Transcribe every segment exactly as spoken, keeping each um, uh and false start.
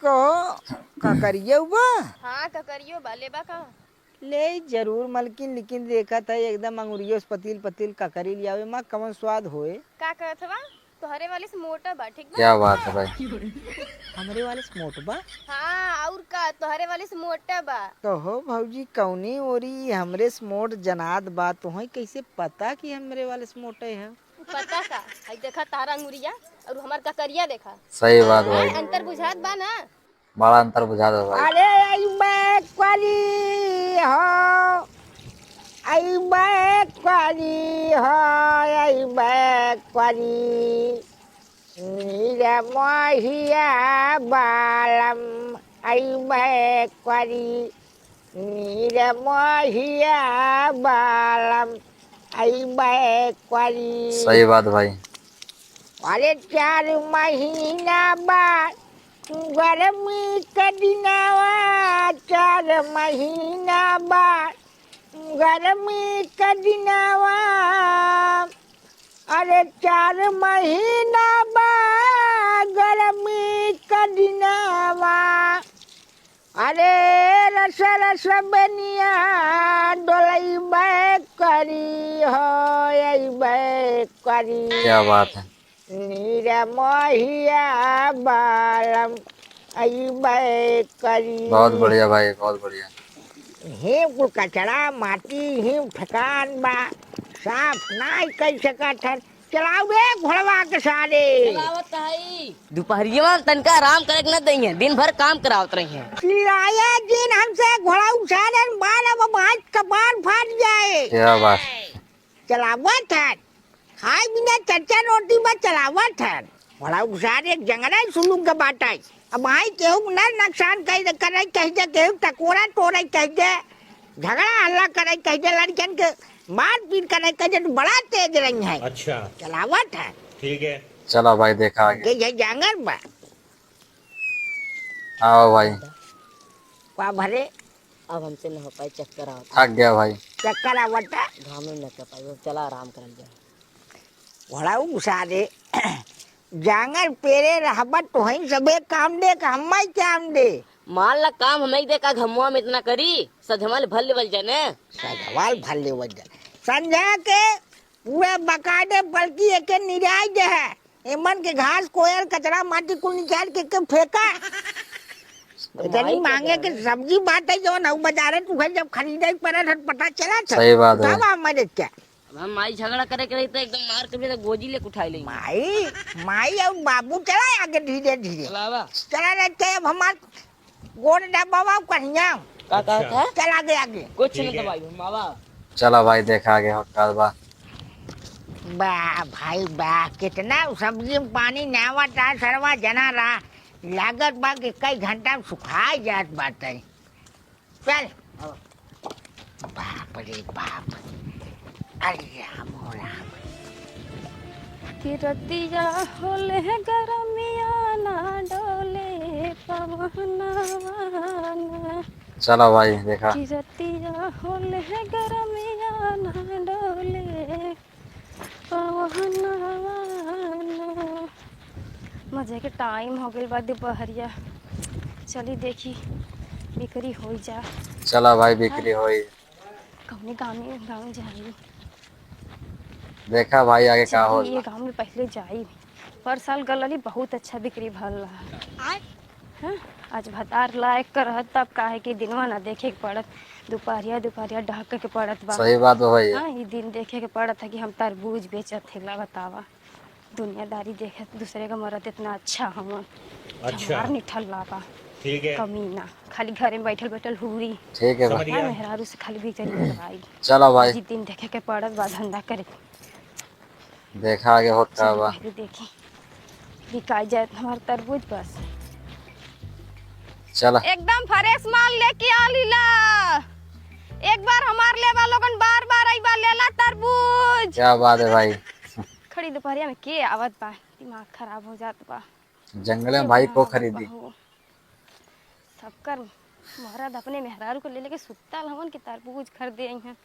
कहो, ककरियो बा? हाँ, ककरियो बा, लेबा का? ले जरूर मलकिन, लेकिन देखत है एकदम अंगुरियो से पतील पतील ककरी लियावे, माँ कवन स्वाद होए। का कहत हवा? तोहरे वाले से मोटा बा, ठीक बा? क्या बात है भाई। हमरे वाले से मोट बा? हाँ, और का, तोहरे वाले से मोटा बा। कहो भौजी, कौनी ओरी हमरे से मोट जनात बा, तोहई कैसे पता कि हमरे वाले से मोटे है? पता का? हई देखा तारा अंगुरिया और हमार ककरिया देखा। सही बात हाँ, भाई। अंतर बुझात बा ना? बड़ा अंतर बुझात बा भाई। अरे अइबे करी हो, अइबे करी हो, अइबे करी। नीर मोहिया बालम अइबे करी, नीर मोहिया बालम अइबे करी। सही बात भाई। अरे चार महीना बा गर्मी के दिनवा, चार महीना बा गर्मी के दिनवा। अरे चार महीना बा गर्मी के दिनवा। अरे रस रस बनिया डोलैबे करी हो, अइबे करी। क्या बात है। नीर मोहिया बालम अइबे करी। बहुत बढ़िया भाई, बहुत बढ़िया। ही कुल कचरा माटी ही ठेकान बा, साफ नाई कइ सकत हन। चलाओ बे घोड़वा के सारे। चलावत हई। दुपहरिया में तनका आराम करे के न दइहें, दिन भर काम करावत रहिहें। चिल्लाया जिन हमसे घोड़ाऊ सारे, मारब भाई कपार फाट जाए। क्या बात। चलावत है, खाए बिना चर्चा रोटी में चलावत है। घोड़ाऊ सारे जंगल सुलूक के बाटे। अब आई केहू नर नकसान कह दे, करे कह दे, केहू टकोरा तोड़े कह दे, झगड़ा हल्ला करे कह दे, लड़कन के मारपीट करे कह दे, तो बड़ा तेज रही है। अच्छा। चलावत है। ठीक है। चला भाई, देखा आगे। ये, ये जांगर बा। आओ भाई। का भरे? अब हमसे न हो पाई, चक्कर आवत। थक गया भाई। चक्कर आवत है? घाम में न कर पाई, अब चला आराम करल जाए। घोड़ाऊ सारे जांगर पेरे रहबत तो हई सबे काम दे, कि हम्मा ही काम दे। मान ला काम हमें दे, का घमुआ में इतना करी, सधवाल भर लेवल जाने। सधवाल भर लेवल जाने। संझा के पूरा बकायदे बल्कि एके निराई दे है। एमन के घास, कोयर, कचरा, माटी कुल निकाल के, के फेंका। इतनी माई के मांगे के जाने। सब्जी बाटे जौन हऊ बाजारे तू घर जब खरीदे पड़त हट पता चला था। सही बात है। तब आ मरे क्या? अब हम माई झगड़ा करे के रही तो एकदम मार के भी तो गोजी लेके उठाई लेंगे। माई, माई और बाबू चला आगे धीरे धीरे। चलावा। चला रहते अब हमार गोड़ दबावा कहिया। का, का, अच्छा। का? चल आगे, आगे। कुछ ठीक नहीं है। दबाई, हम बाबा। चला भाई, देखा आगे हो का बा। बा भाई बा, कितना सब्जी में पानी नावत है, सरवा जना रहा। लागत बा कि कई घंटा में सुखाई जात बाटे। चल। बाप रे बाप। अरे राम हो राम। कि रतिया होले गरमिया ना डोले पवनवा ना। चला भाई, देखा। कि रतिया होले गरमिया ना डोले पवनवा ना। मजे के टाइम हो गइल बा दुपहरिया। चली देखी, बिक्री होई जा। चला भाई, बिक्री होई। कौने गाँव में, गाँव जाई। देखा भाई, आगे का चली, होला। ये गाँव में पहले जाई। पर साल गलली बहुत अच्छा बिक्री भल रहा। आय। हाँ, आज भतार लायक का रहत तब काहे कि दिनवा ना देखे के पड़त, दुपहरिया, दुपहरिया डहके के पड़त बा। सही बात बा भैया। हाँ, ई दिन देखे के पड़त है कि हम तरबूज बेचत है, ला बतावा। दुनियादारी देखे, दूसरे का मरद इतना अच्छा हवन। अच्छा। हमार निठल्ला बा। ठीक है। कमीना, खाली घरे में बैठल बैठल हूरी। ठीक है बा। समझ गया। हाँ, मेहरारू से खाली बिचरी करवाई। चला भाई। आज ई दिन देखे के पड़त बा, धंधा करे। देखा आगे होत का चल बा। पहले देखी, बिकाई जाए हमार तरबूज बस। चला। एकदम फ्रेश माल लेके आ लीला। एक बार हमार लेवा लोगन, बार बार अइबा, लेला तरबूज। क्या बात है भाई। खड़ी दुपहरिया में के आवत बा, दिमाग खराब हो जात बा। जंगले में भाई को खरीदी। सबकर मरद अपने मेहरारू को ले लेके सुत्ता हवन कि तरबूज खरीदे आई हैं।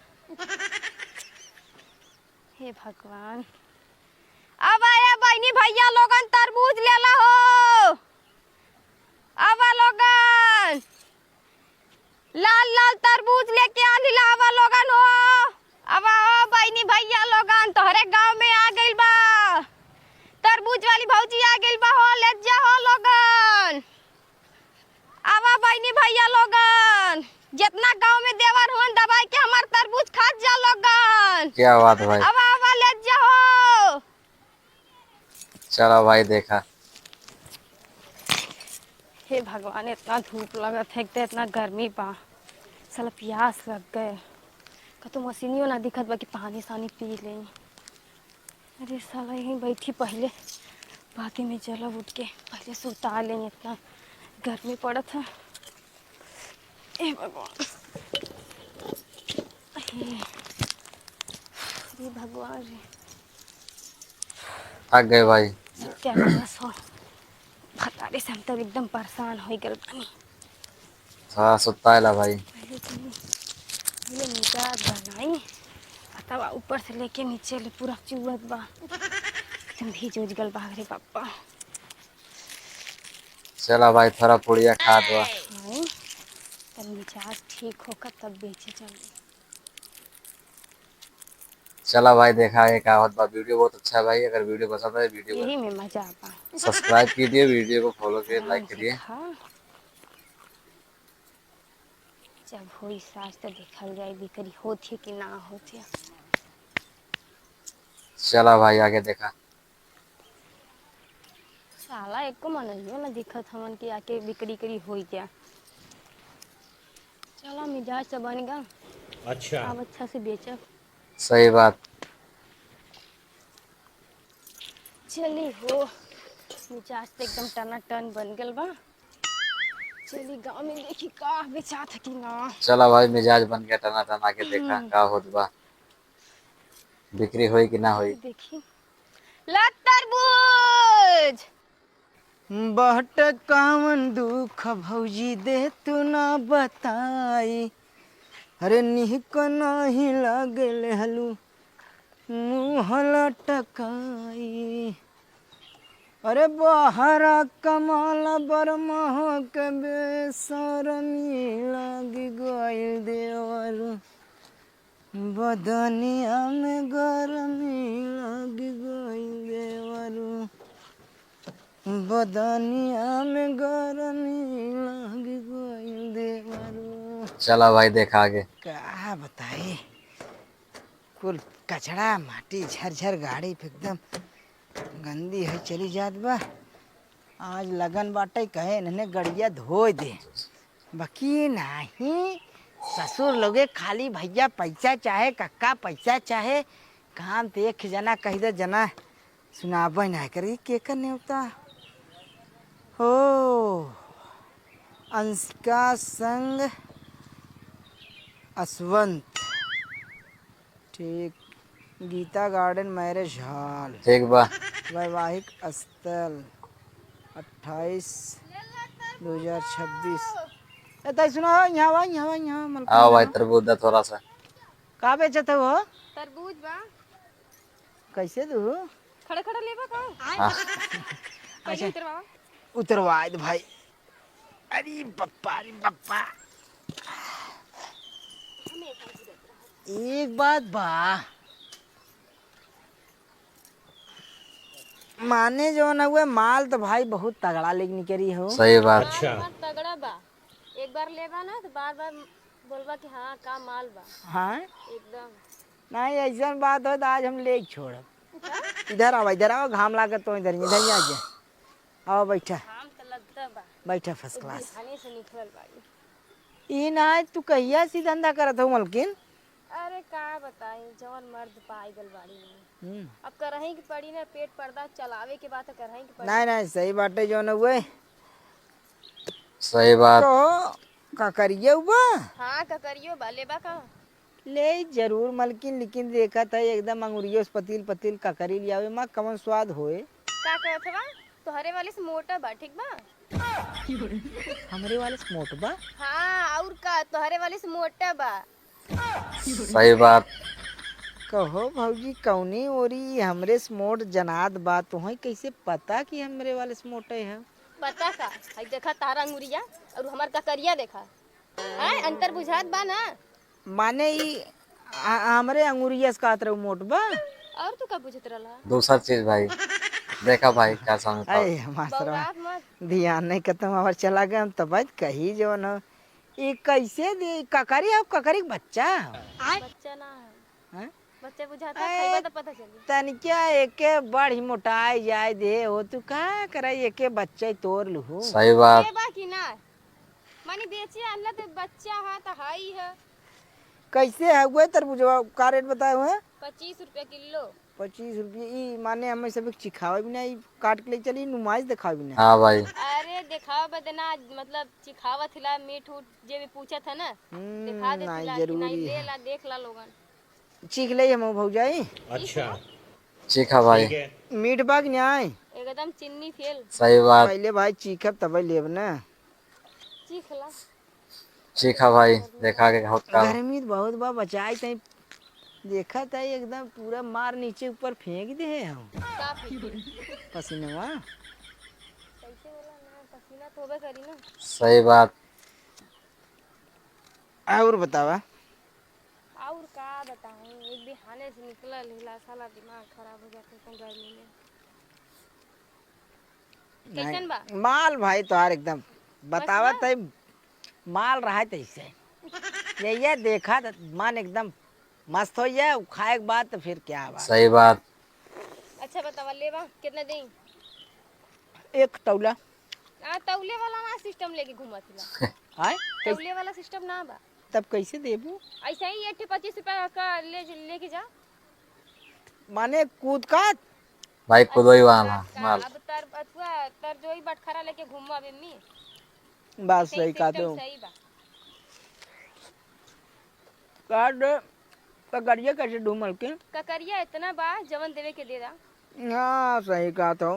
हे भगवान, अब आए बहिनी भैया लोगन तरबूज लेला हो। अब लेके आनी ला, आवा लोगन हो। आवा, आवा बहिनी भैया लोगन, तोहरे गाँव में आ गइल बा। तरबूज वाली भौजी आ गइल बा हो, ले जा हो लोगन। आवा बहिनी भैया लोगन, जितना गाँव में देवर हुअन दबाई के हमार तरबूज खात जा लोगन। क्या बात भाई। आवा, आवा, ले जा हो। चला भाई देखा। हे भगवान, इतना धूप लगत है, एक तो इतना गर्मी बा, साला प्यास लग गए। कतो मशीनियो ना दिखत बा कि पानी सानी पी लें। अरे साला यहीं बैठी पहिले, बाकी में चलब उठ के पहिले सुता लें, इतना गर्मी पड़त है। ए भगवान, हे, हे भगवान रे। थक गए भाई। क्या करस हो? भतारे से हम तब एकदम परेशान हो गल बानी। हाँ, सुताएला भाई। पहले तो ये मिजाज बनाई, आ तब ऊपर से लेके नीचे ले पूरा चुअत बा। एकदम भीज उज गल बा रे बापा। चला भाई, थोड़ा पुड़िया खात बा। हाँ, तब मिजाज ठीक होकर तब बेचे चल। चला भाई, देखा है का होत बा। वीडियो बहुत अच्छा है भाई, अगर वीडियो पसंद आए, वीडियो को यही में मजा आता। Subscribe कीजिए, वीडियो को follow करिए, हाँ, like करिए। देखा। जब होई साँझ तो देखल जाए बिक्री होत है कि ना होत है। चला भाई, आगे देखा। साला एको मनइयो ना दिखत हमन कि आके बिक्री करी होई क्या। चला, मिजाज से बन गा। अच्छा। अब अच्छा से बेचब। सही बात। चली हो, मिजाज तो एकदम टनाटन बन गल बा। चली गाँव में देखी का बेचात है कि ना। चला भाई, मिजाज बन गया टनाटन, आके देखा हम्म। का होत बा, बिक्री होई कि ना होई। देखी, ला तरबूज। बाट कवन दुख भौजी दे तू ना बताई, अरे निक नाही लागे लेहलू मुँह लटकाई। अरे बहरा कमाला बरमहो के बेसरमी लाग गइल देवरू। बदनिया में गरमी लाग गइल देवरू, बदनिया में गरमी लाग गइल देवरू। चला भाई, देखा आगे। का बताई, कुल कचड़ा माटी झरझर गाड़ी पे एकदम गंदी है चली जात बा। आज लगन बाटे कहे इन्हने गड़िया धोए दे। बकी नाही, ससुर लोगे खाली भैया पैसा चाहे, कक्का पैसा चाहे, काम तो एक जना कहि दे, जना सुनाबे ना करी। केकर नेवता हो? अंशिका संग असवंत। ठीक, गीता गार्डन मैरिज हॉल। ठीक बा। वैवाहिक स्थल अट्ठाईस दो हजार छब्बीस। ए, ताई सुना हो, यहाँ आवा, यहाँ आवा, यहाँ मलकिन आओ भाई, आवा। तरबूज दा थोड़ा सा। का बेचत हो? तरबूज बा। कैसे दू? खड़ा खड़ा लेबा का? हाँ। पहले अच्छा। उतरवावा। उतरवा दे भाई। अरे बप्पा, अरे बप्पा। एक बात बा, माने जौन हुए माल तो भाई बहुत तगड़ा लेके निकरी हो। सही बात। अच्छा। माल तगड़ा बा, एक बार लेबा ना तो बार बार बोलबा कि हाँ का माल बा। हाँ? एकदम। नहीं, ऐसन बात हो तो आज हम लेके छोड़ब। इधर आवा, इधर आवा, घाम लागत तो इधर, इधर ही आ जा। आवा, बैठा। घाम तो लगता बा। बैठा, first class। बिहाने से निकलल बाड़ी। ई ना, तू कहिया से धंधा करत हो, मलकिन? अरे, का बताई, जवन मर्द पाई गल बाड़ी। हम्म। अब करही के पड़ी ना, पेट पर्दा चलावे के बाद तो करही के पड़ी। नहीं, नहीं, सही बाटे, जौन हुए। सही बात। तो ककरियो बा? हाँ, ककरियो बा, लेबा का? ले जरूर मलकिन, लेकिन देखत है एकदम अंगुरियों से पतील पतील ककरी लियावे मा कवन स्वाद होए। का कहत हवा? तोहरे वाले से मोटा बा, ठीक बा? हमरे वाले से मोट बा? हाँ, और का, तोहरे वाले से मोटा बा। सही बात। कहो भौजी, कौनी ओरी हमरे से मोट जनात बा? तुहई कैसे पता कि हमरे वाले से मोटे है? पता का? हई देखा तारा अंगुरिया और हमार ककरिया देखा। हैं, अंतर बुझात बा ना? माने ई आ, हमरे अंगुरिया से कहत रहू मोट बा। और तू का बुझत रहला? दूसर चीज भाई। देखा भाई, का समझ पाओ। अरे मास्टरवा, बौरात मत। ध्यान नहीं करता, हमार चला गए, हम तो बात कही जवन हो। ई कैसे दे, ककरी हो, ककरी के बच्चा? बच्चा ना है। हैं? बच्चा बुझाता, अरे, खइबा तो पता चली। तनिका एके बड़ ही मोटाई जाए दे हो, तू का करे, एके बच्चा ही तोड़ लूहू। सही बात। ये बा कि ना? मानी बेचे आनला तो बच्चा है, तो हाई है। कैसे है वो तरबूजवा? का रेट बताए हुए? पच्चीस रुपया किलो। पच्चीस रुपये। ई माने हमें सब चिखावे भी ना, ई काट के ले चली, नुमाइश दिखावे भी ना। हाँ भाई। अरे दिखावे बदे ना, मतलब चिखावत हिला, मीठ उठ जे भी पूछत है ना, हम्म, दिखा देत नहीं, हिला कि नहीं, जरूरी ले है। ला, देख ला लोगन। चीख ले हम भौजाई। अच्छा। चीखा भाई। ठीक है। मीठ बा कि नहीं? एकदम चीनी फेल। सही बात। पहले भाई चीखब तब लेब ना। चीख ला। चीखा भाई, देखा के होत का। गर्मी तो बहुत बा, बचाई तई। देखा तई एकदम पूरा मार नीचे ऊपर फेंक दे है हम। का फेंके? पसीनवा। कैसे होला ना, पसीना तो होबे करी ना। सही बात। और बतावा। और का बताऊं, एक बिहाने से निकलल हिला, साला दिमाग खराब हो जाते हैं गर्मी में। नहीं, कैसन बा? माल भाई तोहार एकदम बतावा मस्त बा? तई माल रहा तैसे। ये, ये देखा त मन एकदम मस्त हो जाए, खाए के बाद तो फिर क्या बात। सही बात। अच्छा बतावा, लेवा कितना देई? एक तौला। आ, तौले वाला ना सिस्टम लेके घूमत हिला। आय? तौले वाला सिस्टम ना बा। तब कैसे देबू? ऐसे ही एक ठे पच्चीस रुपया का ले, लेके जा। माने कूद काट? भाई, कूदोई वाला का, माल। अब तर, अथुआ, तरजोई बटखरा लेके घूमो अब एम्मी। बात ऐसे ही सही कहते सिस्टम हो। सही बा। काट दे, ककरिया कैसे ढूमल के? ककरिया इतना बा, जवन देवे के दे दा। हाँ, सही कहत हो।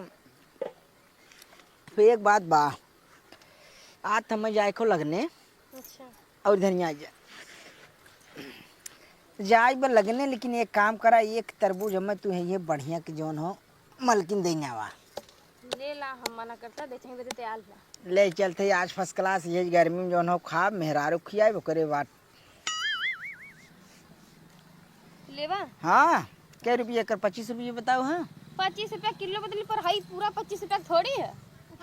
फिर एक बात बा, आज हमें जाए को लगने। अच्छा। और धनिया जा। जाए बा लगने, लेकिन एक काम करा, एक तरबूज हमें तू है ये बढ़िया के जौन हो, मलकिन देने आवा। ले ला, हम मना करता, बेचही बदे तैयार बा। ले चलते आज फर्स्ट क्लास, ये गर्मी में जौन हो खा, मेहरारू खियाए, ओकरे बाद। लेवा? हाँ, कै रुपये कर? पच्चीस रुपये बताओ, हाँ। पच्चीस रुपया किलो बदली, पर हई पूरा पच्चीस रुपया थोड़ी है,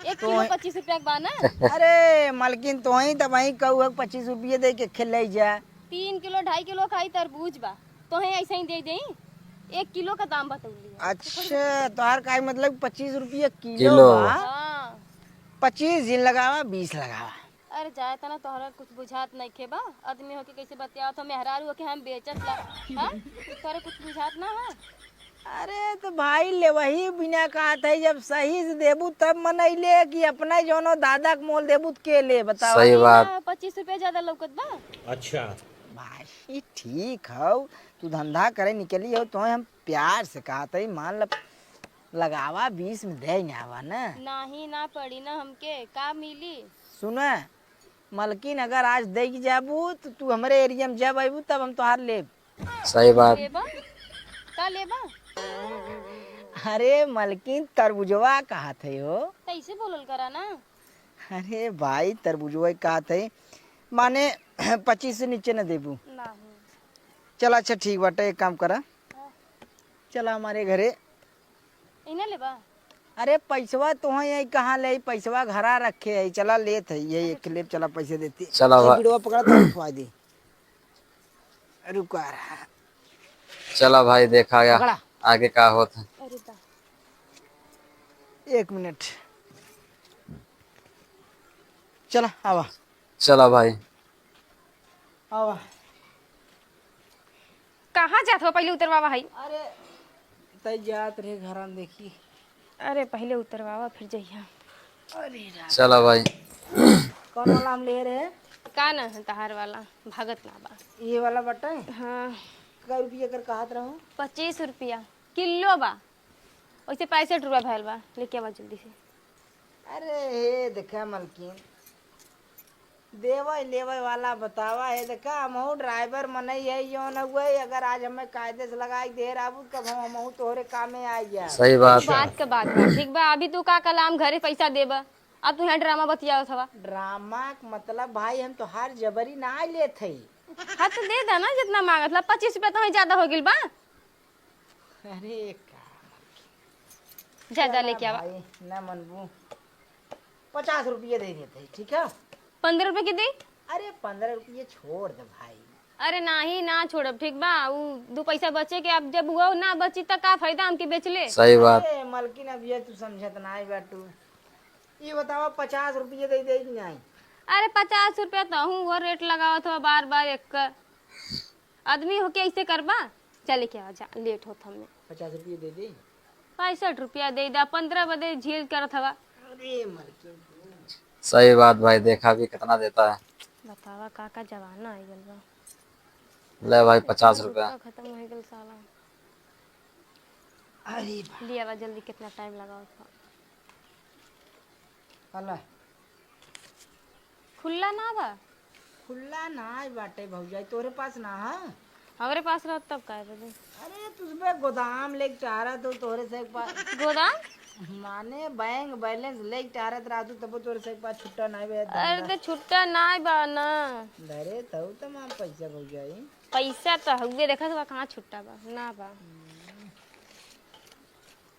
एक तो किलो है। पच्चीस रुपया के बा ना। अरे मलकिन, तो ही तब वही कहू है, पच्चीस रुपये दे के खेले जा। तीन किलो, ढाई किलो का हई तरबूज बा, तो ही ऐसे ही दे देई, एक किलो का दाम बतौली है। अच्छा, तोहार का मतलब पच्चीस रुपये किलो किलो। बा? हाँ। पच्चीस जिन लगावा, बीस लगावा। अरे जाए तना, तोहरा कुछ बुझात नइखे बा, आदमी होके कैसे बतियावत हो, मेहरारू होके हम बेचत ला, हाँ? तोहरा कुछ बुझात ना है? अरे तो भाई, ले वही बिना कहत है, जब सही से देबू तब मनैले कि अपना जौनो दादा के मोल देबू त के ले, बतावा। सही बात। हाँ, पच्चीस रुपया ज्यादा लौकत बा। अच्छा। भाई ठीक हौ, तू धंधा करे निकली हो, तो हम प्यार से कहत है, मान ल लगावा, बीस में दे ना आवा ना। नाही, ना पड़ी ना हमके, का मिली? सुना, मलकिन अगर आज दे के जाबू, तो तू हमरे एरिया में जब अबू, तब हम तोहार लेब। सही बात। लेबा? का लेबा? अरे मलकिन, तरबुजवा कहत है हो। त ऐसे बोलल करा ना। अरे भाई, तरबुजवा कहत है, माने पच्चीस से नीचे न देबू। नाही। चला, अच्छा ठीक बाटे, एक काम करा, हाँ। चला हमारे घरे। इन्हें लेबा? अरे पैसवा तोहे यही कहाँ ले, पैसवा घरा रखे है, चला लेत है, यही एक लेब, चला पैसे देती। चला ए, भा- बिड़वा पकड़ा तो खुआ दी। रुका रहा। चला भाई, देखा गया पकड़ा। आगे का होत है। अरे बा। एक मिनट, चला आवा। चला भाई। आवा। कहाँ जात हो? पहले उतरवावा है। अरे, तै जात रहे घरा में देखी। अरे, पहले उतरवावा, फिर जइहा। अरे राम। चला भाई। कौन वाला हम ले रहे? का ना है तहार वाला? भागत ना बा। ये वाला बटन? हाँ। कै रुपया कर कहत रहो? पच्चीस रुपया किलो बा। वैसे पैंसठ रुपया भैल बा। लेके आवा जल्दी से। अरे हे देखा मलकिन, देवे लेवे वाला बतावा। हे देखा, हमहू ड्राइवर मनई है, यो न हुए, अगर आज हमें कायदे से लगाई दे रहबू, तब हम, हमहू तोहरे कामे आई जा। सही बात है। बात का बात बा, ठीक बा। अभी तू का कलाम घरे पैसा देबा, अब तू यहाँ ड्रामा बतियावत हवा। ड्रामा क मतलब भाई, हम तोहार जबरी ना लेत हई। हाँ, तो दे दा ना, जितना माँगत ला, पच्चीस रुपया तो हमें ज्यादा हो गइल बा। अरे का, जा, जा, चला लेके आवा। भाई, ना मनबू, पचास रुपये दे देते हैं, ठीक है? पन्द्रह रुपये की दी? अरे, पन्द्रह रुपये छोड़ दे भाई। अरे नाही, ना छोड़ब, ठीक बा? उ दू पैसा बचे के, अब जब वो ना बची, त का फायदा हमके बेचले? सही बात। अरे मलकिन, अब ये तू समझत नाही बाटू। ये बतावा, पचास रुपये दे दे कि नाही? अरे, पचास रुपया तो हूँ, वो रेट लगावत हो बार बार एक। आदमी होके ऐसे करबा? जा लेके आ, जा, लेट होत हमें। पचास रुपये दे दे। पैंसठ रुपया दे दा, पन्द्रह बदे झेल करत हवा। अरे मलकिन। सही बात भाई, देखा भी कितना देता है। बतावा, का का जमाना आ गइल बा। ले भाई, पचास रुपया। खत्म हो गइल साला। अरे बा- लिया बा जल्दी, कितना टाइम लगावत हो। अला। खुल्ला ना बा? खुल्ला ना बाटे भौजाई, तोरे पास ना है? हमरे पास रहत तब का बदे? अरे, तुझबे गोदाम लेके टारत हो, तोरे से एक बार गोदाम? माने बैंक बैलेंस लेके टारत रहतू, तबो तोरे से एक बार छुट्टा ना बे। अरे, तो छुट्टा ना बा ना। धरे तू तमाम पैसा भौजाई। पैसा तो हउए, देखत बा कहाँ छुट्टा बा, ना बा।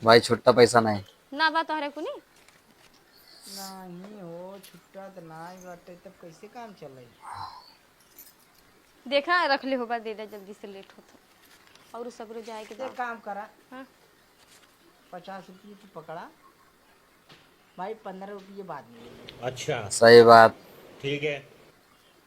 भाई, छुट्टा पैसा नहीं। ना बा तोहरे कुनी? नाही हो, छुट्टा त नाही बाटे, तब कैसे काम चले? देखा, रख ले होबा, दे दे, जल्दी से लेट होत हो। और सगरो जाए के एक बा। काम करा, हाँ। पचास रुपये तू पकड़ा, भाई, पन्द्रह रुपये बाद में ले लेंगे। अच्छा। सही बात। ठीक है।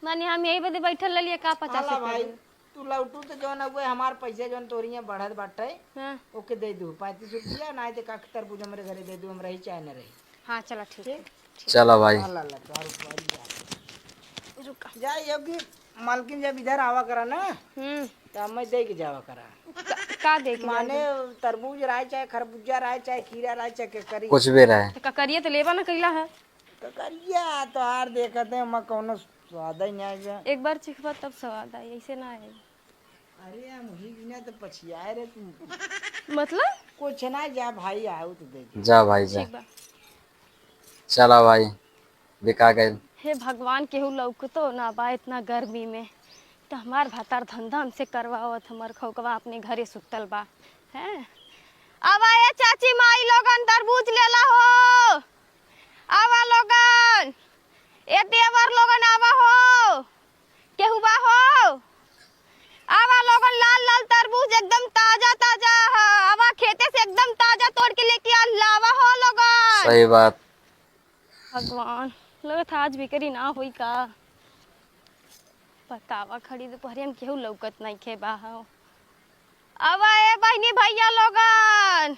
माने हम यही बदे बैठल रहलिए का पचास आला रुपया भाई, दे? तू लौटू तो जौन अउए हमार पैसे जौन तोरिये बढ़त बाटे, हाँ। ओके दे दू पैंतीस रुपया, ना दे का तरबूज हमरे घरे दे दू, हम रही चाहे न रही। हाँ, चला ठीक है। ठीक? चला भाई। ला, ला, ला, तोहार ऊपर ही जा। रुका। जा, ये कि मालकिन जब इधर आवा करा ना, हम्म। तो मैं दे के जावा करा। का, का दे के माने जाएगा? तरबूज रहे, चाहे खरबूजा रहे, चाहे खीरा रहे, चाहे ककरी। कुछ भी रहे। तो ककरिया तो लेबा ना कैला है। ककरिया तोहार देखत है, मैं कौनो स्वाद ही नहीं आएगा। एक बार चिखबा तब स्वाद आई, ऐसे ना आई। अरे, हम ही बिना तो पछियाए रे तू। मतलब? कुछ ना, जा भाई, आऊ तो दे दे। जा भाई, जा। ठीक बा। चला भाई, बिका गइल। हे भगवान, केहू लौकतो ना बा इतना गर्मी में। तो हमार भतार धंधा हमसे करवावत, हमार खौकवा अपने घरे सुतल बा। हैं? आवा ए चाची माई लोगन, तरबूज लेला हो। आवा लोगन, ए देवर लोगन, आवा हो। केहू बा हो? आवा लोगन, लाल लाल तरबूज एकदम ताजा ताजा ह। आवा खेते से एकदम ताजा तोड़ के लेके आ, लावा हो लोगन। सही बात। भगवान, लगत है आज बिक्री ना होई का? बतावा, खड़ी दुपहरिया में केहू लौकत नइखे बा हो। आवा ए बहिनी भैया लोगन,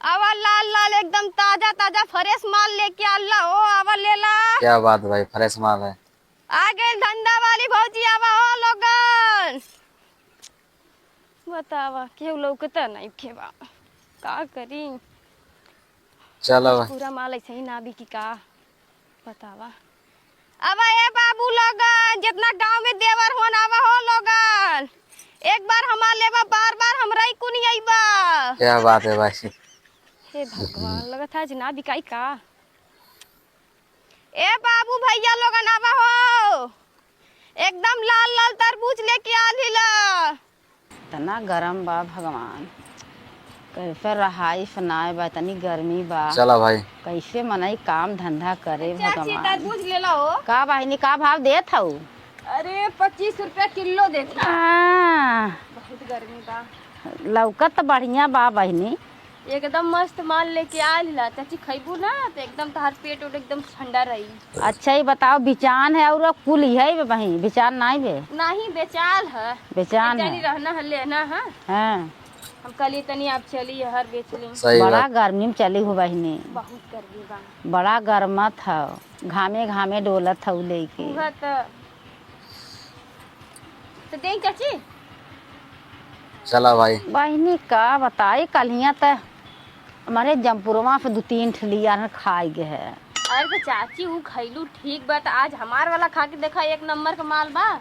आवा लाल लाल एकदम ताजा ताजा fresh माल लेके आला हो, आवा लेला। क्या बात भाई, fresh माल है। आ गइल धंधा वाली भौजी, आवा हो लोगन। बतावा, केहू लौकता नइखे बा, का करी? चला बा। पूरा माल ऐसे ही ना बिकी का? बतावा। अब ए बाबू लोगन, जितना गाँव में देवर होन, आवा हो लोगन, एक बार हमार लेबा, बार बार हमरा ही कुनी अइबा। क्या बात है भाई। हे भगवान, लगत है आज ना बिकाई का? ए बाबू भैया लोगन, आवा हो, एकदम लाल लाल तरबूज लेके आल हिला। इतना गरम बा भगवान, कैसे रहाई सुनाए बा, इतनी गर्मी बा। चला भाई। कैसे मनई काम धंधा करे ए चाची, भगवान। तरबूज ले ला हो। का बहिनी, का भाव देत हऊ? अरे, पच्चीस रुपया किलो देत हई। आ। बहुत गर्मी बा। लौकत त बढ़िया बा बहिनी। एकदम मस्त माल लेके आइल ला चाची, खइबू ना तो एकदम तोहार पेट उट एकदम ठंडा रही। अच्छा, ई बताओ, बिचान है और कुल है बे बहिन, बिचान नाई बे? नहीं, बेचाल है। बेचान है। रहना है, लेना है। हाँ। हम कहली तनी आप चली हर बेच ली। सही बड़ा बात। गर्मी में चली हो बहिनी। बहुत गर्मी बा। बड़ा गरमत है, घामे घामे डोलत है लेके। उहे तो तो देई चाची। चला भाई। बहिनी का बताई, कल्हिया त हमारे जमपुरवा पे दू तीन ठे लिया न खाई गे है। अरे तो चाची, ऊ खैलू ठीक बा, त आज हमार वाला खा के देखा, एक नंबर का माल बा।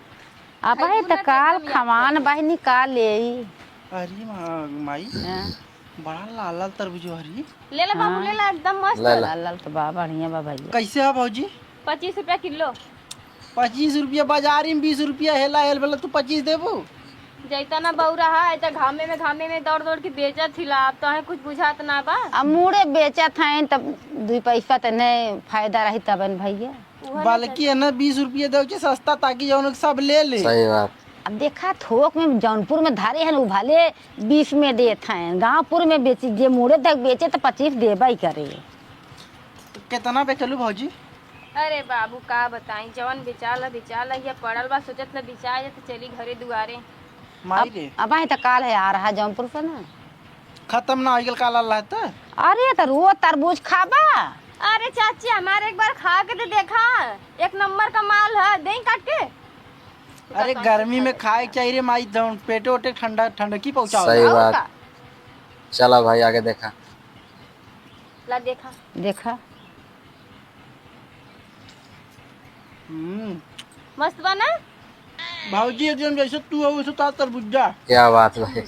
अब खैबू त ना, काल एकदम याद खवान कर। बहिनी का लेई। अरे मा-, माई। हाँ। बड़ा लाल लाल तरबूज हरी। ले ला बाबू, हाँ। ले ला, एकदम मस्त। ले ला। लाल लाल तो बा, बढ़िया बा भैया। कैसे है भौजी? पच्चीस रुपया किलो। पच्चीस रुपया बाजारी में, बीस रुपया हेला हेल भेला, तू पच्चीस देबू? जैता ना बौरा है, ऐता घामे में, घामे में दौड़ दौड़ के बेचत हिला, अब तोहे कुछ बुझात ना बा। अब मूड़े बेचत हैं, तब दुई पैसा त नहीं फायदा रही तबन भैया। उहे ना बल्कि है ना, बीस रुपया दे के सस्ता, ताकि जौन सब ले ले। सही बात। अब देखा, थोक में जौनपुर में धारे हैं, उ भले बीस में देत हैं, गाँवपुर में बेची, जे मूड़े तक बेचे त पच्चीस देबे ही करे। तो कितना बेचलू भौजी? अरे बाबू, का बताई, जवन बेचाला, बेचाला, या पड़ल बा, सोचत न बेचाए, तो चली घरे दुआरे। माई अब, रे। अब आए तो काल है, आ रहा जौनपुर से ना। खत्म ना हो गल काल, अल्लाह त। अरे, तो रोज तरबूज खाबा? अरे चाची, हमारे एक बार खा के तो देखा, एक नंबर का माल है, देई काट के। अरे, गर्मी में खाए के चाहिए रे माई, जौन पेटो ओटे ठंडा, ठंडकी पहुँचाओ। सही और बात। का? चला भाई, आगे देखा। ला देखा। देखा। हम्म। मस्त बा ना? भौजी एकदम जैसे तू हो, वैसे तो तरबुज्जा। क्या बात भाई।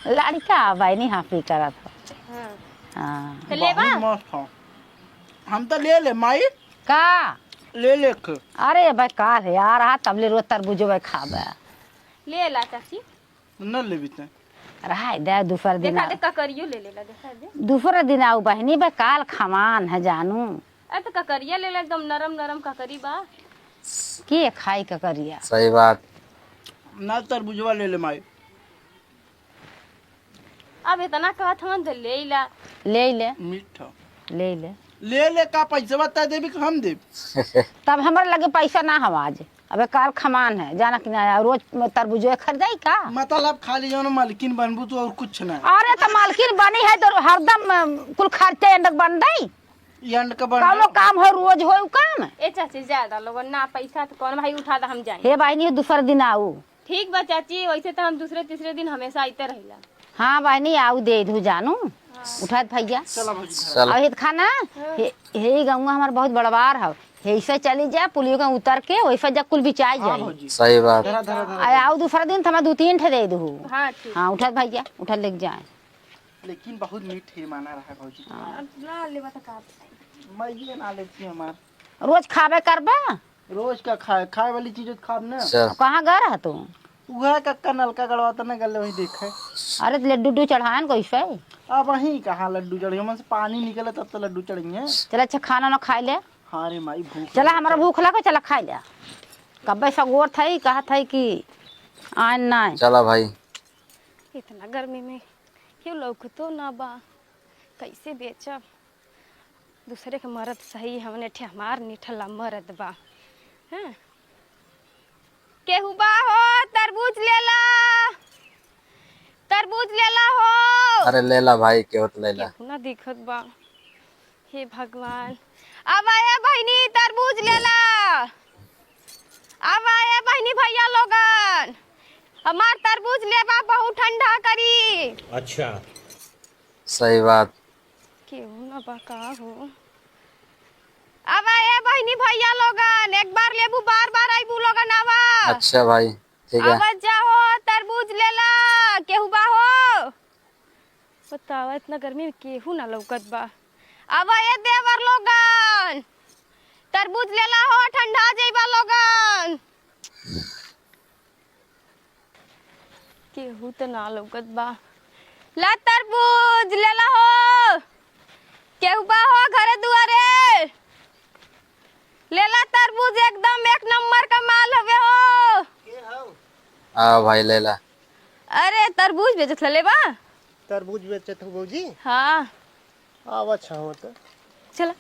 लड़का भाई नहीं हाफी करत हो। हाँ। हाँ। तो लेबा? बहुत मस्त हो। हम तो ले ले माई। का? ले ले ख। अरे भाई, काल है यार, आ तब ले रोज तरबुजो भाई खाबे। ले ला चाची। न लेबी त। रहाई दे, दूसर दिन देखा आ-, दे, ककरियो ले लेला, देखा दे। दूसर दिन आऊ बहिनी, बे काल खमान है जानू। अरे त ककरिया ले ले, एकदम नरम नरम ककरी बा। के खाई ककरिया? सही बात। ना तरबुजवा ले ले माई। अब इतना कहत हवन त ले ला। ले ले। मीठा। ले ले। ले ले, का पैसा बता देबी कि हम देब? तब हमरे लगे पैसा ना हवा आज। अबे काल खमान है, जाना कि ना, रोज तरबूजो खरीदाई का? मतलब खाली जौन मालकिन बनबू तू और कुछ ना। अरे त मालकिन बनी है तो हरदम, अ, कुल खर्चे एंड बन दई। एंड के बन कौनो दई। काम हो, रोज हो उ काम। ए चाची, ज्यादा लोगन ना पैसा तो कौन भाई उठा दा, हम जाए। हे बहिनी, दूसर दिन आऊ। ठीक बा चाची, वैसे तो हम दूसरे तीसरे दिन हमेशा आते रहिला। हाँ बहिनी, आऊ दे दू जानू। हाँ। उठत भैया। चला भौजी, घर। चला। अहित खाना, हाँ। हे, हे गौवा हमार बहुत बड़वार हौ। हे ऐसे चली जा, पुलियो के उतर के, वैसे जा कुल बिचाई हाँ जाई। भौजी। सही बात। धरा, धरा, धरा, आ, धरा। आऊ दूसरा दिन त हमें दू तीन ठे दे दू। हाँ, ठीक। हाँ, उठत भैया, उठत लेके जाए। लेकिन बहुत मीठ है, माना रहा भौजी। हाँ। अब ना लेबा त का बताई? मैं ये ना लेती हमार। रोज खाबे करबा? रोज का खाए, खाए वाली चीज तो खाब ना। चल। कहाँ गए रहा तू? उहे कक्का नलका गड़वा त ना गले वही देखे। अरे त लड्डू उड्डू चढ़ाएन कैसे? अब वही कहाँ लड्डू चढ़ी, हमन से पानी निकले तब तो लड्डू चढ़ेंगे। चल अच्छा खाना ना खाए ले। हाँ रे माई, भूख चला, लगा हमारा है। भूख लगे, चला खाए ले। कब्बे से गोर था ही, कहा था ही कि आए ना। चला भाई। इतना गर्मी में क्यों लौकतो ना बा, कैसे बेचब? दूसरे के मरद सही, हमने ठे हमार निठला मरद बा। हैं? केहू बा हो, तरबूज लेला, तरबूज लेला हो। अरे लेला भाई, केहू त लेला। केहू ना दिखत बा। हे भगवान, अब आए बहिनी, तरबूज लेला। अब आए बहिनी, भैया लोगन, हमार तरबूज लेबा, बहुत ठंडा करी। अच्छा। सही बात। केहू ना बा का हो? अब ए बहिनी भैया लोगन, एक बार लेबू, बार बार अइबू लोगन, आवा। अच्छा भाई, ठीक है। आवा जाओ, तरबूज लेला, केहू बा हो? बतावा, इतना गर्मी में केहू ना लौकत बा। आवा ए देवर लोगन, तरबूज लेला हो, ठंडा जइबा लोगन। केहू त ना लौकत बा। ला तरबूज, लेला हो। केहू बा हो घरे दुआरे? लेला तरबूज, एकदम एक नंबर का माल हवे हो। के हौ? आ भाई, लेला। अरे, तरबूज बेचत हले बा? तरबूज बेचत हो भौजी? हाँ। आवा छाव त। चला।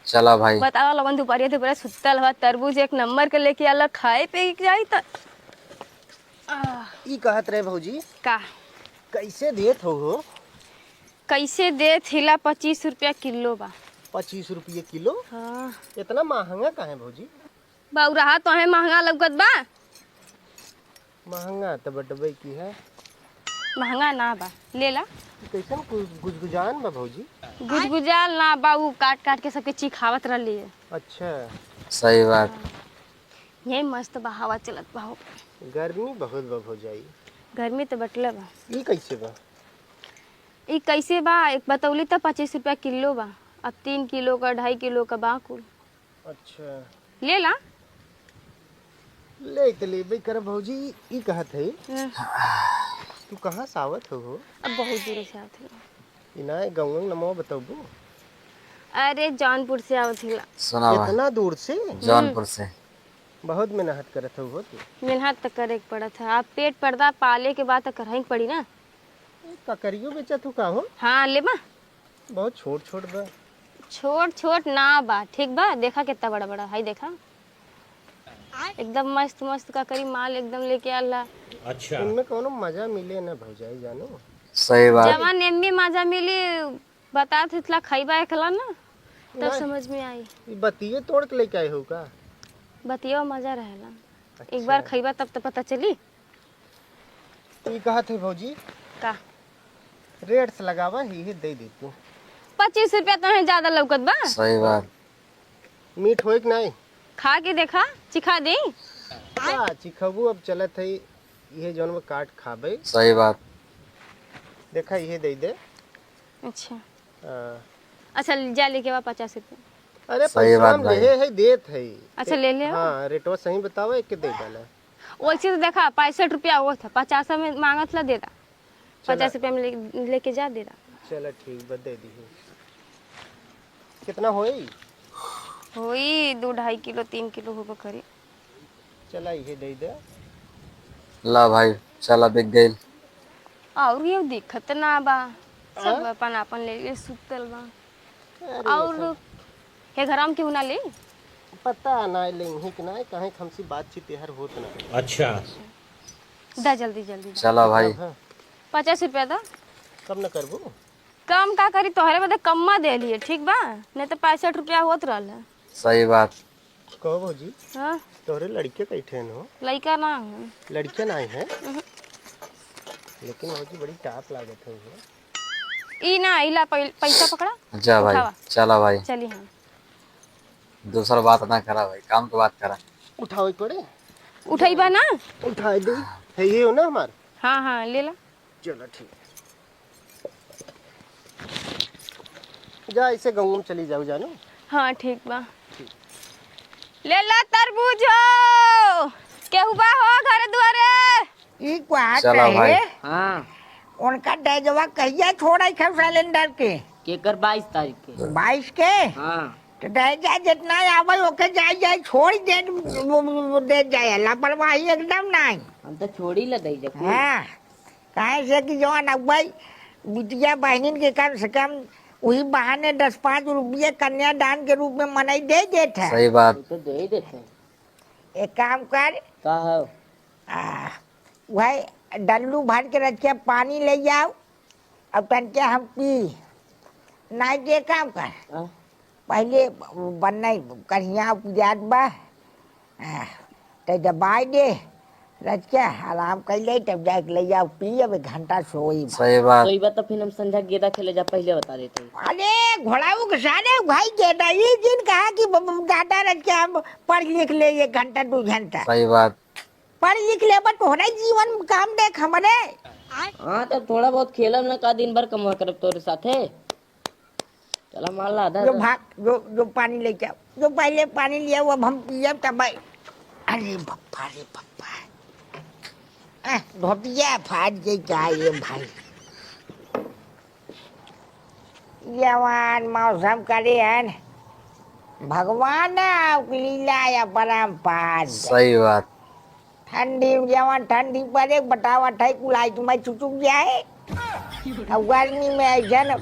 चला भाई। बतावा लोगन, दुपहरिया दुपहरिया सुतल हवा, तरबूज एक नंबर के लेके आला, खाए पे जाई त। आह। ई कहत रहे भौजी। का? कैसे देत हो हो? कैसे देत हिला? पच्चीस रुपया किलो बा। पच्चीस रुपये किलो? हाँ। इतना महंगा काहे भौजी? बौराहा तोहे महंगा लौकत बा? महंगा त बटबे की है। महंगा ना बा, ले ला। ई कैसन गुज-, गुजगुजान बा भौजी? गुजगुजान ना बा, उ काट काट के सबके चिखावत रहली है। अच्छा। सही बात। हाँ। यही मस्त बा, हवा चलत बा हो। गर्मी बहुत बा भौजाई। गर्मी त बटले बा। ई कैसे बा? ई कैसे बा? एक बतौली त पच्चीस रुपया किलो बा। अब तीन किलो का, ढाई किलो का बा कुल। अच्छा। ले ला। ले त लेबे कर भौजी, ई कहत है। हम्म। तू कहाँ से आवत हो, हो? अब बहुत दूर से आवत है। ई ना गाँव नमवा बतौबू? अरे जौनपुर से आवत हिला। सुना बा। इतना दूर से? जौनपुर से। बहुत मेहनत करत हो, हो तू। मेहनत त करे के पड़त है। अब पेट पर्दा पाले के बाद त करही के पड़ी ना। ए, ककरियो बेचत हो का हो? हाँ, लेबा। बहुत छोट छोट बा। छोट छोट ना बा, ठीक बा, देखा कितना बड़ा बड़ा है, देखा एकदम मस्त मस्त ककरी माल एकदम लेके आला। अच्छा। इनमें कौनो मजा मिले ना भौजाई जानो। सही बात। जवन एम्मे मजा मिली, बता थितला खइबा एकला ना, तब नहीं। समझ में आई। ई बतिये तोड़ के लेके आए हो का? बतिया मजा रहेला, एक अच्छा। बार खइबा तब तो पता चली। ई कहत है भौजी, का? रेट से लगावा, ही, ही दे दे तू। पच्चीस रुपया तो है, ज्यादा लौकत बा। सही बात। मीठ होए कि नहीं? खा के देखा, चिखा दे। का चिखबू, अब चलत है, इहे जौन में काट खाबे। सही बात। देखा, इहे दे दे। अच्छा। हाँ। अच्छा, जा लेके आवा पचास रुपया। अरे, सही पैसा बात हम भाई। लेहे है, देत है। अच्छा, ले ले। हाँ, रेटवा सही बतावा, एक के दे डाला। वैसे तो देखा, पैंसठ रुपया होत है, पचास में मांगत ला, दे दा। चला। पचास रुपया में ले, लेके जा, दे दा। चला, ठीक बा, दे दी। कितना होई? होई दो ढाई किलो, तीन किलो होबे करी। चला, इहे दे दे। ला भाई, चला, बिक गइल। और ये दिखत ना बा, सब हाँ? अपन अपन ले ले सुतल बा। अरे और सब हे घर में केहू ना ले? पता ना ले ही कि ना, काहे कि हमसे बातचीत यार होत ना। अच्छा। दा जल्दी, जल्दी दा। चला भाई। हाँ। पचास रुपया दा। कम न करबू? कम का करी, तोहरे बदे कम्मा दे लिए, ठीक बा? नहीं तो पैंसठ रुपया होत रहल है। सही बात। कहो भौजी, हाँ? तोहरे लड़के कई ठेन हो? लड़का ना है। लड़के ना है? उहुं। लेकिन भौजी बड़ी टाप लागत है वो। ई ना, इला पै-, पैसा पकड़ा। जा भाई, उठावा। चला भाई। चली हम। दूसर बात ना करा भाई, काम के बात करा। उठावे के पड़े? उठैबा ना? उठाए दे। है ये हो ना हमार? हाँ, हाँ, ले ला। चलो ठीक। जा, ऐसे गाँव में चली जाओ, जानो। हाँ, ठीक बा। ठीक। ले ला तरबूज हो, केहू बा हो घर दुआरे? ई का चला कहे? भाई। हाँ। उनका डैजवा कहिया छोड़े खे सिलेंडर के? केकर बाईस तारीख के? बाईस के? हाँ। तो डैजा जितना आवे ओके जाए जाए छोड़ दे, वो, वो, वो दे जाए, लापरवाही एकदम नहीं। हम तो छोड़ी ले दई जब। हाँ। काहे से कि जौन अगुवाई बिटिया बहनिन के कम से कम वही बहाने दस पाँच रुपये कन्यादान के रूप में मनई दे देत है। सही बात। वो तो दे ही देते हैं। एक काम कर। का हो? आ, वही डल्लू भर के रख के पानी ले जाओ, अब तनके हम पी। नाई के काम कर। हाँ। पहिले बन्नई कढ़िया उपजात बा। आ, त दबाई दे। रच के आराम कर ले, तब जाके ले जाओ, पी, अब एक घंटा सोई बा। सही बात। सोई बा, तो फिर हम संझा गेदा खेले जा, पहिले बता देते हैं। अरे, घोड़ाऊ के सारे भाई गेदा, ये जिन कहा कि ब-, ब-, दादा रच के हम पढ़ लिख ले एक घंटा, दो घंटा। सही बात। पढ़ लिख लेबा, तोहरे जीवन में काम देख हमरे। हाँ, तब थोड़ा बहुत खेलब ना का, दिन भर कमवा करब तोरे साथे। चला मार ला, आधा जो आधा। भाग, जो, जो पानी लेके आओ, जो पहिले पानी ले आओ, अब हम पियब तब। अरे बप्पा रे बप्पा। ए, धोतिया फाट गई का ये भाई? जवान मौसम करे हन, भगवान लीला अपरंपार। सही बात। ठंडी में जवन ठंडी पड़े, बतावा, ठई कुलाई तुम्हें चुचुक जाए। अब गर्मी में ऐसन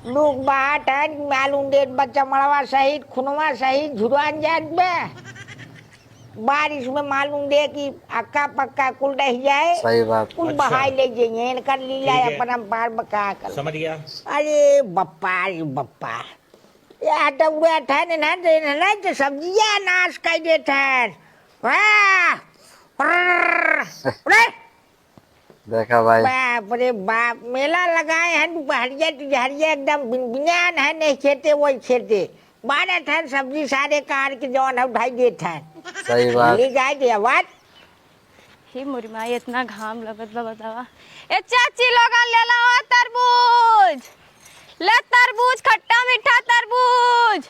लोग बाहर ठंड मालूम देत बा, चमड़वा सहित, खुनवा सहित झुरवान जात बा। बारिश में मालूम दे कि अक्का पक्का कुल रह जाए, सही बात। कुल अच्छा। बहाई ले जाइए, इनकर लीला ठीक है। अपरंपार बका कर। समझ गया। अरे बप्पा, अरे बप्पा, या तो उहे ठहन ना दे ना, ना तो सब्जिया नाश कर देत है। वाह! अरे! देखा भाई। बाप रे बाप, मेला लगाए हैं, दुपहरिया, तिजहरिया एकदम बिन-, बिनान है, नहीं खेते, वही खेते। बारह ठन सब्जी सारे कार के जौन है, उठाई देत हैं। सही बात। ले जाए दे आवाज। हे मोरी माई, इतना घाम लगत बा, बतावा। ए चाची, लोगन ले ला हो तरबूज, ले तरबूज, खट्टा मीठा तरबूज,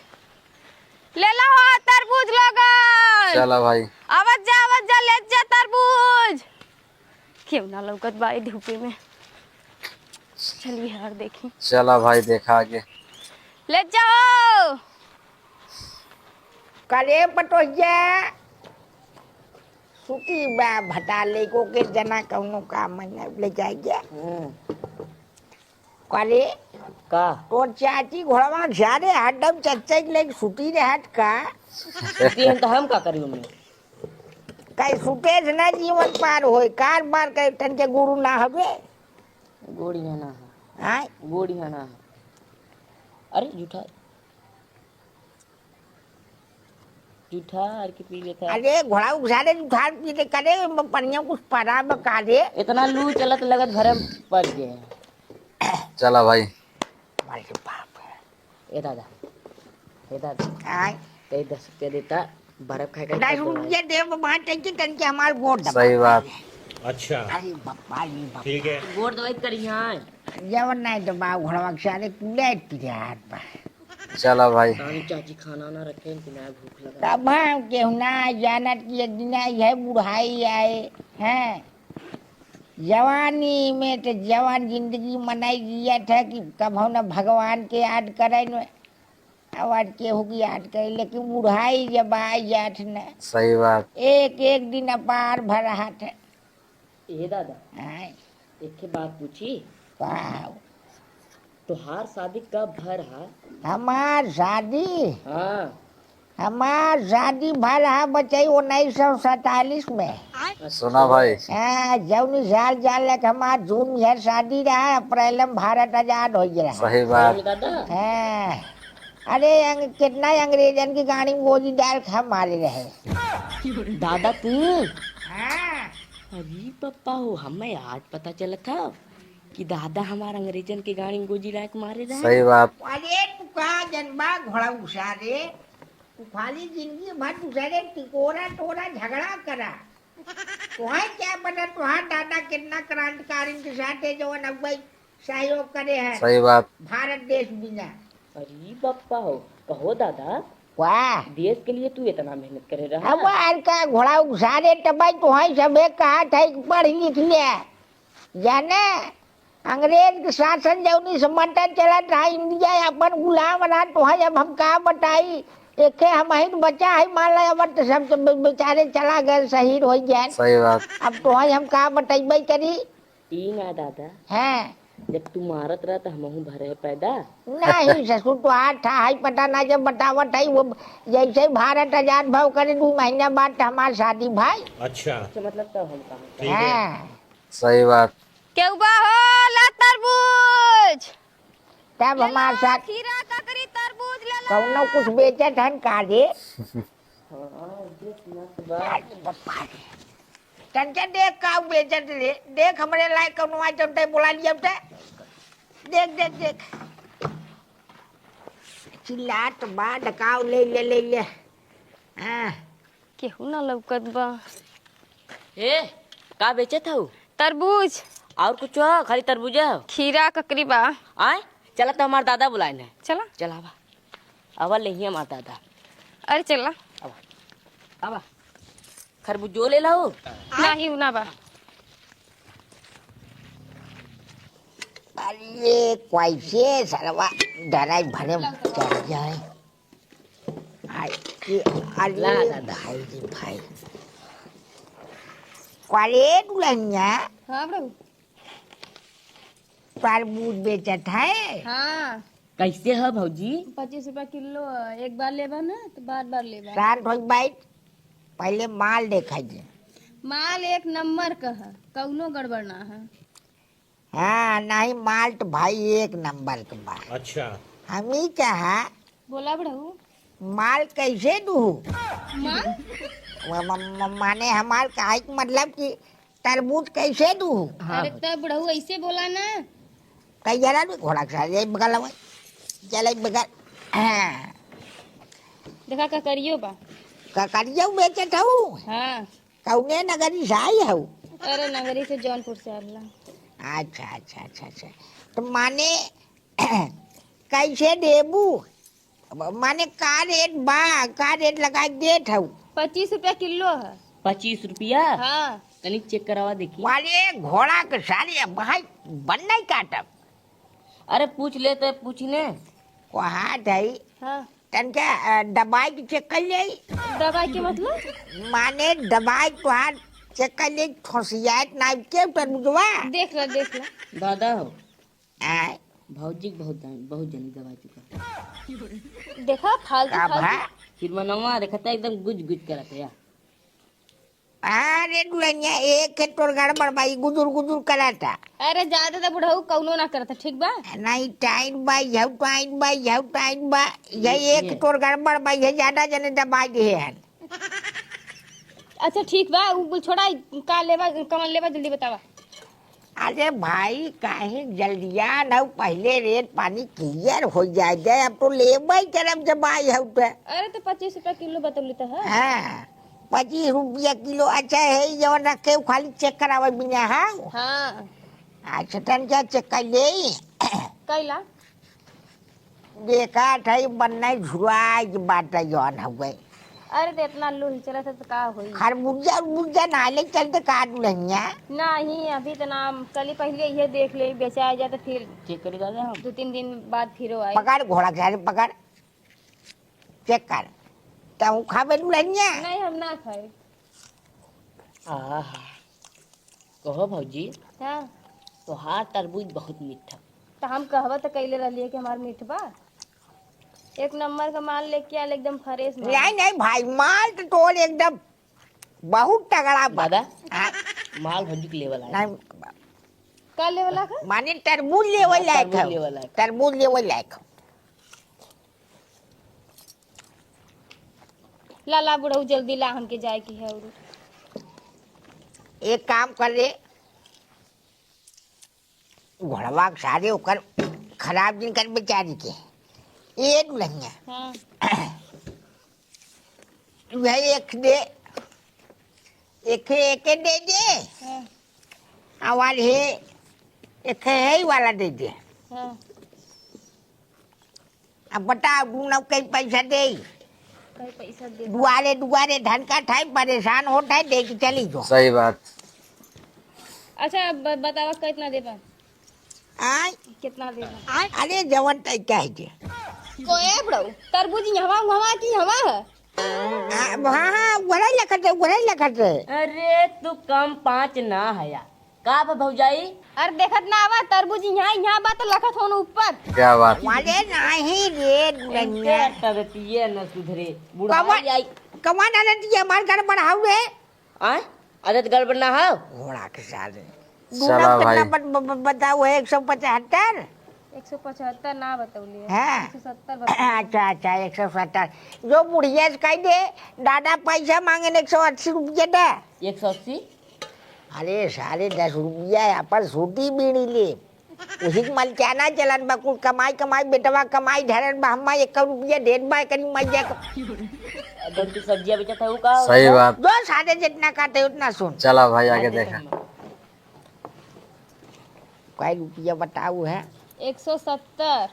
ले ला हो तरबूज लोगन। चला भाई। आवत जा, आवत जा, लेत जा तरबूज। केहू ना लौकत बा ई धूपे में। चली यार देखी। चला भाई, देखा आगे। लेत जाओ। करे पटोहिया, सुती बा भटा लेको के जना कौनो काम में ले जाइए। हम्म। करे का? तोर चाची घोड़वा के सारे हरदम चच्चा के लेके सुती रहत का? सुती हम तो हम का करी उनमें? कई सुते से ना जीवन पार होए, कार बार कई तन के गुरु ना हवे। गोड़ी है ना है। आय? गोड़ी है ना है। अरे जूठा, जूठा आर के पी लेता। अरे घोड़ा उघारे उधार पी ले करे, पनिया कुछ परा बका दे। इतना लू चलत लगत भरे पड़ गए। चला भाई। अरे बाप रे। ए दादा, ए दादा। आय। कई दस के देता, बर्फ खाए के दस रुपया दे बाबा, तन के हमार गोड़ दबा। सही बात। अच्छा। अरे बापा रे बापा। ठीक है। गोड़ दवाई करी है। जवन नहीं तो बाबू घोड़वा के सारे कुले पिरात बा। चला भाई। तानी चाची खाना ना रखे, इनके ना भूख लगा। तब हम केहू ना जानत कि एक दिन आई है बुढ़ाई आए, हैं? जवानी में तो जवान जिंदगी मनाई जियत है कि कभौ न भगवान के याद करे न, अब आज केहू के याद करे, लेकिन बुढ़ाई जब आ जात न, सही बात। एक एक दिन अपार भर रहत है। ए दादा, आय। एक ठे बात पूछी? का? तोहार शादी कब भर हा? हमार शादी? हाँ। हमार शादी भर हा बचई उन्नीस सौ सैंतालीस में। सुना भाई। हाँ, जौनी साल जाल लग हमार जून में शादी रहा, अप्रैल में भारत आजाद हो गया। सही बात। दादा। हाँ। अरे अंग-, कितना अंग्रेजन की गाड़ी में गोली डाल खा मारे रहे। दादा तू? हाँ। अरे पप्पा हो, हमें आज पता चला था कि दादा हमार अंग्रेजन के गाड़ी में गोजी लायक मारे रहे। सही बात। अरे तू का जनबा घोड़ा उसारे, तू खाली जिंदगी भर दूसरे टिकोरा टोरा झगड़ा करा। तुहाई क्या पता तुहार दादा कितना क्रांतिकारिन के साथ है जवन अगुवाई सहयोग करे है। सही बात। भारत देश बिना। अरे बप्पा हो, कहो दादा। वाह। देश के लिए तू इतना मेहनत करे रहा। अब यार का घोड़ा उसारे तबाई तुहाई सबे कहा था कि पढ़ लिख ले। जाने, अंग्रेज के शासन जौनी से मटन चलत रहा, इंडिया अपन गुलाम रहा, तुहाई अब हम का बताई। एके हम ही बचा है, मान ला, अब तो सब तो बे-, बेचारे चला गए, शहीद हो गए। सही बात। अब तुहाई हम का बतइबे करी। ई ना दादा। हैं। जब तू मारत रहा त हमहू भरे पैदा। नहीं ससुर, तो हाथ था, हाई पता ना, जब बतावत है वो जैसे ही भारत आजाद भव करे दो महीना बाद त हमार शादी भाई। अच्छा। अच्छा, मतलब तब हम कहाँ? ठीक है। हाँ। सही बात। केहू बा हो, ला तरबूज। तब ले हमार ला, साथ खीरा, ककड़ी, तरबूज ले ला। कौनो कुछ बेचत हन का रे? हाँ, देख ना तो बा। अरे बाप रे। तनके देख का बेचत रे, देख हमरे लायक कौनो आइटम ते बोला लिया ते। देख, देख, देख। चिल्लात बा, डकाव ले ले, ले ले। हाँ। केहू ना लौकत बा। ए, का बेचत हऊ? तरबूज। और कुछ हो? खाली तरबूजे हो? खीरा, ककड़ी बा। आय, चला तो हमार दादा बुलाए न। चला। चला बा। आवा ले ही हमार दादा। अरे चला। आवा। आवा। खरबूजो ले लाओ। नाही, उ ना बा। अरे, कैसे सरवा डराई भरे चढ़ जाए। हाय, ये, अरे ला दादा। भाई रे भाई। अरे दुल्हनिया। हाँ प्रभु। तरबूज बेचत है? हाँ। कैसे है भौजी? पच्चीस रुपया किलो है। एक बार लेबा ना तो बार बार लेबा। शांत हो बैठ, पहले माल देखा दे। माल एक नंबर का है, कौनो गड़बड़ ना है। हाँ, नहीं, माल तो भाई एक नंबर के बा। अच्छा। हम ही कहा, बोला बुढ़ऊ। माल कैसे दूहू? माल? म-, म-, म-, माने हमार कहे के मतलब कि तरबूज कैसे दूहू? हाँ। अरे तो बुढ़ऊ ऐसे बोला ना। कई जरा भी घोड़ा के साथ, यही बगल आवे। चले बगल। हाँ। देखा ककरियो बा। ककरियो बेचत हऊ? हाँ। कौने नगरी से आई हऊ? अरे नगरी से, जौनपुर से आवेला। अच्छा, अच्छा, अच्छा, अच्छा। तो माने कैसे देबू? अब माने का रेट बा, का रेट लगाइ देत हऊ? पच्चीस रुपया किलो है। पच्चीस रुपया? हाँ। तनी चेक करावा देखी। वाले घोड़ा के सारे भाई बन नहीं काटब। अरे पूछ ले तो पूछ ले। कहा जाई? हाँ। तनका, अ, दबाइ के चेक कर ले। दबाइ के मतलब? माने दबाइ तोहार चेक कर ले, ठोसियात ना के तरबुजवा। देख ला, देख ला। दादा हो। आय। भौजी के बहुत जान, बहुत जनी दबाइ चुका। देखा, फालतू, का फालतू। भा? फिर मनवा देखता एकदम गुज गुज करत है यार। अरे दुल्हनिया, एक है तोर गड़बड़ बा, ई गुजुर गुजुर कराता। अरे ज्यादा तो बुढ़ऊ कौनो ना करता, ठीक बा? नहीं, टाइट बा, यहू टाइट बा, यहू टाइट बा, यह ये, एक ये। तोर गड़बड़ बा, यह ज्यादा जने दबाइ दिहे हन। अच्छा ठीक बा, उ छोड़ा, का लेबा, कवन लेबा, जल्दी बतावा। अरे भाई, काहे जल्दिया न, पहिले रेट पानी क्लियर होइ जाए दे, अब तो लेबे करब जब आई हऊ त। अरे तो पच्चीस रुपया किलो बतौली त है। हाँ, पच्चीस रुपया किलो। अच्छा है, जवन रखे उ खाली चेक करावे बिना है। हाँ। अच्छा, तन क्या चेक कर ले? कैला? बेकार था, ई बन्ना झुराइ के बाटे जौन हउवे। अरे, तो इतना लूही चलत है, तो का होई? खरबूजा उरबूजा ना ले चलते का दुल्हनिया? नहीं, अभी तो ना, कल ही पहले ये देख ले, बेचाया जाए तो फिर चेक करी दादा हम। दो तीन दिन बाद फिरो आए। पकड़ घोड़ा के सारे, पकड़। चेक कर। तू खाबे दुल्हनिया? नहीं, हम ना खाए। आहा। कहो भौजी, हाँ। तोहार तरबूज बहुत मीठा। तो हम कहबा तो कैले रहलिए कि हमार मीठ बा। एक नंबर का माल लेके आल, एकदम फ्रेश माल। नहीं, नहीं भाई, माल तो तोर एकदम बहुत तगड़ा बा। दादा, हाँ। माल भौजी के लेवल आया। नहीं। का लेवल आया? माने तरबूज लेवल हाँ, आया तरबूज था। लेवल आया। तरबूज लेवल आया था। ला, ला बुढ़ऊ, जल्दी ला, हमके जाए के है। और एक काम कर ले, घोड़वा के सारे ओकर खराब दिन कर बेचारी के। ए दुल्हनिया। हाँ। वह एक दे, एक, एक दे दे। हाँ। आवाज है, एक है ही वाला दे दे। हाँ। अब बताओ, दूनो कई पैसा दे? कई पैसा दे? दुआरे दुआरे धन का ठाई परेशान होत है, दे के चली जो। सही बात। अच्छा, ब-, बतावा कितना देबा? आय? कितना देबा? अरे जवन तय कह दे। को ए बड़ो, तरबूज हवा, हवा की हवा है? आ, हाँ, हाँ, वही लखत है, वही लखत है। अरे तू कम पाँच ना हया। का बा भौजाई? अरे देखत ना आवा, तरबूज यहाँ, यहाँ बा तो लखत होन ऊपर। क्या बात? वाले नाही रे दुल्हनिया। इनके आदतिये न सुधरे। बुढ़ाई कवन, आई। कवन आदतिये हमार घर बढ़ाऊ रे? आय? आदत गड़बड़ ना हो? घोड़ा के सारे। चला दूना भाई। कितना बत-, ब-, ब-, बताऊ है, एक सौ पचहत्तर? एक सौ पचहत्तर ना बतौले। हाँ। एक सौ सत्तर बतौले। अच्छा, अच्छा, एक सौ सत्तर। जो बुढ़िया से कह दे, दादा पैसा मांगे न, एक सौ अस्सी रुपया दे। एक सौ अस्सी? अरे, साढ़े दस रुपया अपन सूती बीड़ी ले। उही के मलचाना चलन बा, कुल कमाई, कमाई, बेटवा कमाई धरन बा, हम्मा एक रुपया देत बा, एकरी मैया क- जौन तू सब्जिया बेचत है, उ का सही होता? बात। जो साढ़े जितना काटे, उतना सुन। चला भाई, आगे देखा। कै रुपया बताऊ है? एक सौ सत्तर।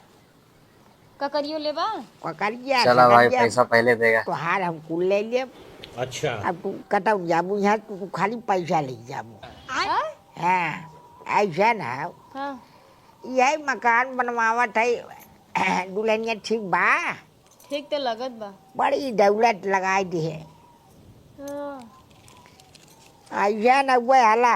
ककरियो लेबा? ककरिया, चला भाई, ककरिया। पैसा पहले देगा। तोहार हम कुल ले लेब। अच्छा। अब तू कतौ जाबू यहाँ, तू, तू खाली पैसा ले जाबू। आय? हाँ, ऐसा ना। हाँ। यही मकान बनवावत है, दुल्हनिया ठीक बा? ठीक तो लगत बा। बड़ी दौलत लगाई दी है। हाँ। अइसन हुए हला,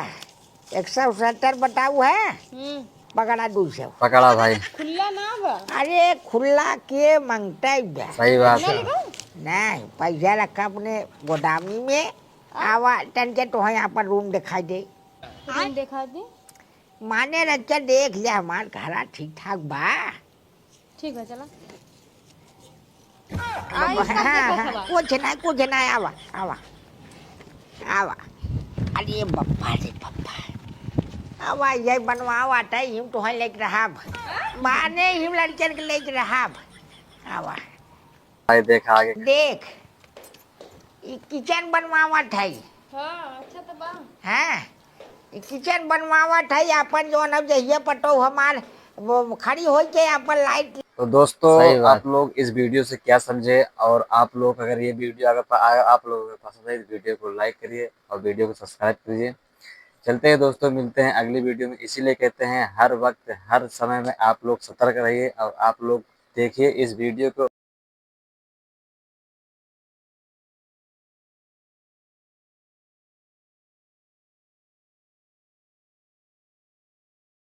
एक सौ सत्तर बताऊ है, हम्म। पकड़ा दू सौ। पकड़ा भाई। खुल्ला ना बा। अरे खुल्ला के मंगता है बा? सही बात है। नहीं, पैसा रखा अपने गोदामी में, आवा तन के तो यहाँ पर रूम दिखाई दे। रूम दिखा दे। माने रच्चा देख ले हमार घरा ठीक ठाक बा। ठीक बा, चला। आई, हाँ, सब देखत हाँ, हवा। कुछ ना, कुछ ना, आवा, आवा, आवा। अरे बप्पा रे बप्पा, आवा, ये बनवावा था, हिम तो है लेके रहा, माने हिम लड़कन के लेके रहा, आवा। भाई देख आगे। देख, ई किचन बनवावत है। हाँ, अच्छा तो बा। हाँ, ई किचन बनवावत है, अपन जौन अब जहिया पटो हमार वो खड़ी होई के अपन लाइट तो दोस्तों, सही बात। आप लोग इस वीडियो से क्या समझे, और आप लोग अगर ये वीडियो अगर प-, आ-, आप लोगों को पसंद है, इस वीडियो को लाइक करिए और वीडियो को सब्सक्राइब करिए। चलते हैं दोस्तों, मिलते हैं अगली वीडियो में। इसीलिए कहते हैं, हर वक्त, हर समय में आप लोग सतर्क रहिए और आप लोग देखिए इस वीडियो को।